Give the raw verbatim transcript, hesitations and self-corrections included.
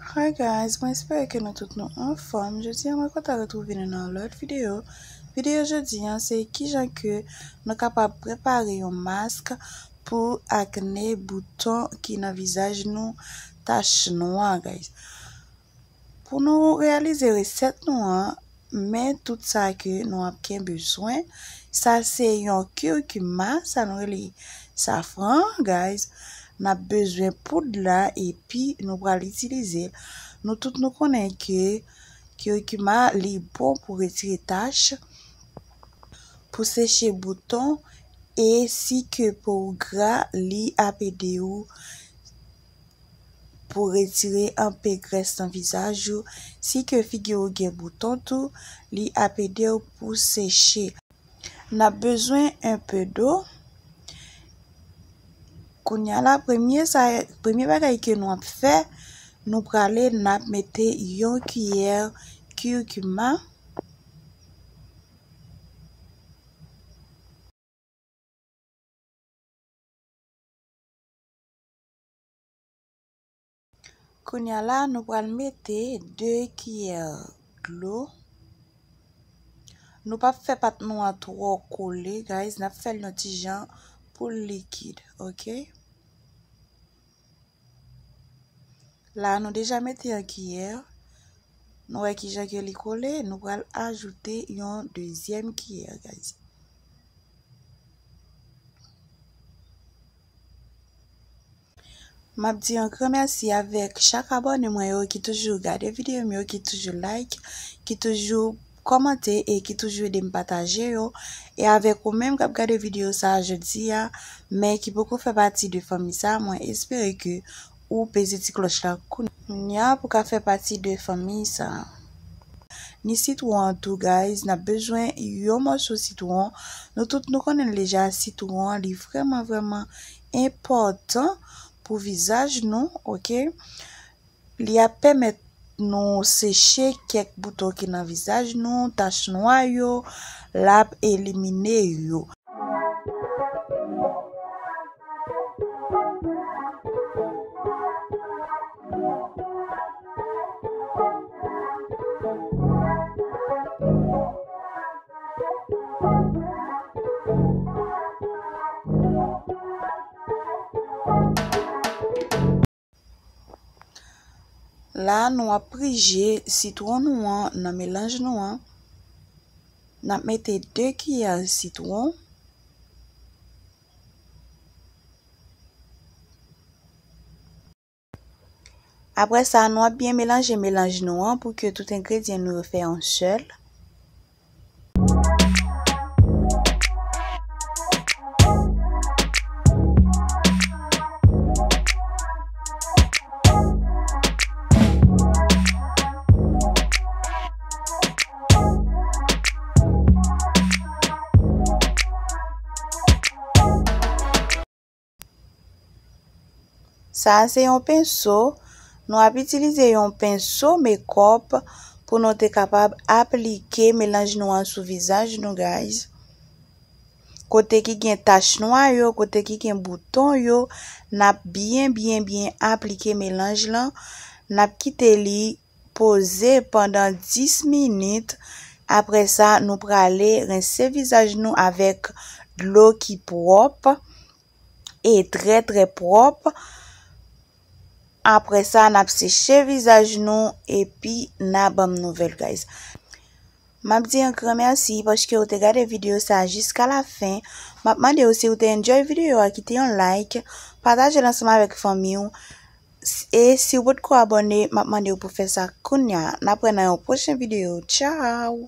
Hi guys, mwen espere ke nou tout nou anfòm. Jodi a mwen kontan retwouve nou nan yon lòt videyo. Videyo jodi a se kijan ke nou kapab prepare yon mask pou akne, bouton ki nan vizaj nou, tach nwa, guys. Pou nou reyalize resèt nou an, men tout sa ke nou ap gen bezwen. Sa se yon curcuma, sa nou rele safran, guys. N ap bezwen poud la epi nou pral itilize l. Nou tout nou konnen ke curcuma li bon pou retire tach, pou seche bouton, e si ke po w gra, li ap ede w pou retire anpe grès nan vizaj ou. Si ke figi w gen bouton tou, li ap ede w pou seche. N ap bezwen enpe dlo. Kounye a la, premye sa, premye bagay ke nou ap fè, nou prale, n ap mete yon kiyè curcuma. Kounye a la, nou pral mete de kiyè dlo. Nou p ap fè pat nou an twò kole, guys. N ap fè l yon ti jan pou l likid, oke? La, nou deja mete yon kiyè. Nou wè kijan ke li kole. Nou pral ajoute yon dezyèm kiyè, guys. M ap di yon gran mèsi avèk chak abòne mwen yo ki toujou gade videyo m yo, ki toujou like, ki toujou kòmante e ki toujou ede m pataje yo. E avèk ou menm k ap gade videyo sa a jodi a, men ki poko fè pati de fanmi sa a, mwen espere ke ou peze ti klòch la kounye a pou ka fè pati de fanmi sa a. Ni sitwon an tou, guys, n ap bezwen yon mòso sitwon. Nou tout nou konnen l deja, sitwon an, li vrèman, vrèman enpòtan pou vizaj nou, oke? Li ap pèmèt nou seche kèk bouton ki nan vizaj nou, tach nwa yo, l ap elimine yo. La, nou ap prije sitwon nou an nan melanj nou an. N ap mete de kiyè sitwon. Apre sa, nou ap byen melanje melanj nou an pou ke tout engredyan nou yo fè yon sèl. Sa a se yon penso. Nou ap itilize yon penso makeup pou nou te kapab aplike melanj nou an sou vizaj nou, guys. Kote ki gen tach nwa yo, kote ki gen bouton yo, n ap byen, byen, byen aplike melanj lan. N ap kite li poze pandan dis minit. Apre sa, nou prale rense vizaj nou avèk dlo ki pwòp e trè, trè pwòp. Apre sa, n ap seche vizaj nou epi n a ban m nouvèl, guys. M ap di yon gran mèsi paske w te gade videyo sa a jiska la fen. M ap mande w, si w te enjoy videyo a, kite yon like, pataje l ansanm avèk fanmi w. E si w potko abòne, m ap mande w pou fè sa kounye a. N ap wè nan yon pwochen videyo. Tchaw!